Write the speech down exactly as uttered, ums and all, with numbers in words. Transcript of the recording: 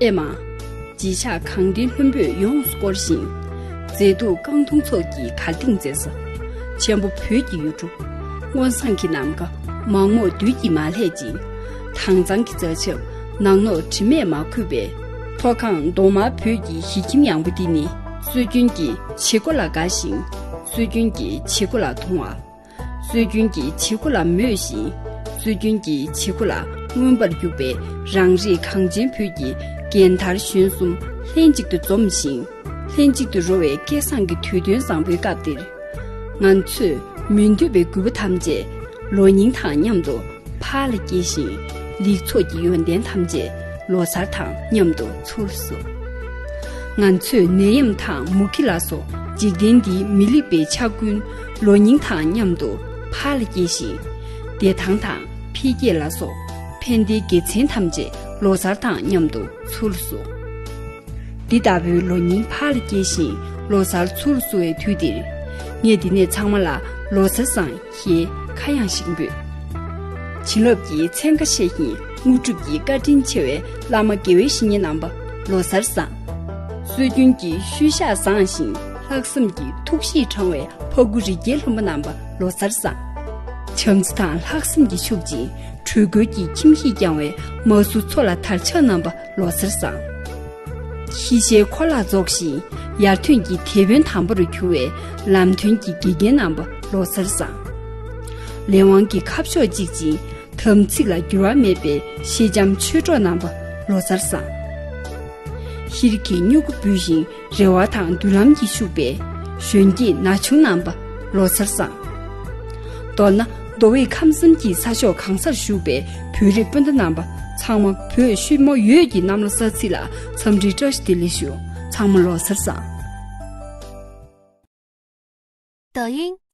ཨེ་མ། རྗེས་ཆགས་གངས་ལྡན་ལྷུན་པོས་ཡོངས་སུ་བསྐོར་ཞིང་། མཛེས་སྡུག་རྐང་འཐུང་ཚོགས་ཀྱིས་གར་སྟེགས་མཛེས་ས། ཆེན་པོ་བོད་ཀྱི་ཡུལ་གྲུ། སྔོ་བསངས་ཀྱི་ནམ་མཁའ། མག་མོག་རྡུལ་གྱིས་མ་བསླད་ཅིང་། དྭངས་གཙང་གི་རྩྭ་ཆབ། ནག་ནོག་དྲི་མས་མ་གོས་པའི། མཐོ་སྒང་གདོང་དམར་བོད་ཀྱི་གཞིས་ཁྱིམ་ཡངས་པོ་འདི་ནི། སྲོལ་རྒྱུན་གྱི་བྱེད་སྒོ་ལ་དགའ་ཞིང་། སྲོལ་རྒྱུན་གྱི་བྱེད་སྒོ་ལ་དུང་བ། སྲོལ་རྒྱུན་གྱི་བྱེད་སྒོ་ལ་མོས་ཤིང་། སྲོལ་རྒྱུན་གྱི་བྱེད་སྒོ་ལ་མངོན་པར་རྒྱུག་པའི་རང་རེའི་གངས་ཅན་བོད་ཀྱི་རྒན་དར་གཞོན་གསུམ་ལྷན་ཅིག་ཏུ་འཛོམས་ཤིང་། ལྷན་ཅིག་ཏུ་རོལ་བའི་སྐལ་བཟང་གི་དུས་སྟོན་བཟང་པོའི་སྐབས་འདིར། ང་ཚོས་མི་འདོད་པའི་རྒུད་པ་ཐམས་ཅད་ལོ་རྙིང་དང་མཉམ་དུ་ཕར་ལ་སྐྱེལ་ཞིང་། ལེགས་ཚོགས་ཀྱི་ཡོན་ཏན་ཐམས་ཅད་ལོ་གསར་དང་མཉམ་དུ་ཚུར་གསོ། ང་ཚོས་ནད་ཡམས་དང་མུ་གེ་ལ་སོགས་འཇིག་རྟེན་འདིའི་མི་ལེགས་པའི་ཆ་ཀུན་ལོ་རྙིང་དང་མཉམ་དུ་ཕར་ལ་སྐྱེལ་ཞིང་། བདེ་ཐང་དང་འཕེལ་རྒྱས་ལ་སོགས་ཕན་བདེའི་དགེ་མཚན་ཐམས་ཅད་ལོ་གསར་དང་མཉམ་དུ་ཚུར་གསོ། འདི་ལྟ་བུའི་ལོ་རྙིང་ཕར་ལ་སྐྱེལ་ཞིང་ལོ་གསར་ཚུར་གསོ་བའི་དུས་འདིར། ངས་འདི་ནས་ཚང་མ་ལ་ལོ་གསར་བཟང་ཞེས་ཁ་གཡང་ཞིག་འབོད། བྱིན་རླབས་ཀྱི་ཚན་ཁ་ཤེས་ཤིང་དངོས་གྲུབ་ཀྱི་བཀའ་དྲིན་ཆེ་བའི་བླ་མ་དགེ་བའི་བཤེས་གཉེན་རྣམ་པ་ལོ་གསར་བཟང་། སྲོལ་རྒྱུན་གྱི་ཤུལ་བཞག་བཟང་ཞིང་ལྷག་བསམ་གྱི་ཐུགས་གཤིས་དྲང་བའི་ཕ་ཁུ་རི་རྒྱལ་ལྷུན་པོ་རྣམ་པ་ལོ་གསར་བཟང་། བྱམས་བརྩེ་དང་ལྷག་བསམ་གྱིས་ཕྱུག་ཅིང་དྲུལ་སྐུལ་གྱི་ཁྱིམ་གཞིས་བསྐྱངས་བའི་མ་སུ་མཚོ་ལ་དར་ཕྱག་རྣམ་པ་ལོ་གསར་བཟང་། ཤེས་བྱའི་ཁོ་ལག་རྫོགས་ཤིང་ཡར་ཐོན་གྱི་དེད་དཔོན་དམ་པ་རུ་གྱུར་བའི་ལམ་སྟོན་གྱི་དགེ་རྒན་རྣམ་པ་ལོ་གསར་བཟང་། ལས་དབང་གི་ཁ་ཕྱོགས་གཅིག་ཅིང་དམ་ཚིག་ལ་འགྱུར་བ་མེད་པའི་ཤེས་ལྕམ་ཆོས་གྲོགས་རྣམ་པ་ལོ་གསར་བཟང་། ཤེས་རིག་གི་མྱུ་གུ་འབུས་ཤིང་རེ་བ་དང་མདུན་ལམ་གྱིས་ཕྱུག་པའི་གཞོན་སྐྱེས་ན་ཆུང་རྣམ་པ་ལོ་གསར་བཟང་། མདོར་ན། མདོ་དབུས་ཁམས་གསུམ་གྱི་ས་ཕྱོགས་གང་སར་བཞུགས་པའི་བོད་རིགས་སྤུན་ཟླ་རྣམ་པ་ཚང་མ་བོད་ཤུལ་མ་ཡོད་ཀྱི་གནམ་ལོ་གསར་ཚེས་ལ་འཚམས་འདྲིའི་བཀྲ་ཤིས་བདེ་ལེགས་ཞུ། ཚང་མ་ལོ་གསར་བཟང་། 抖音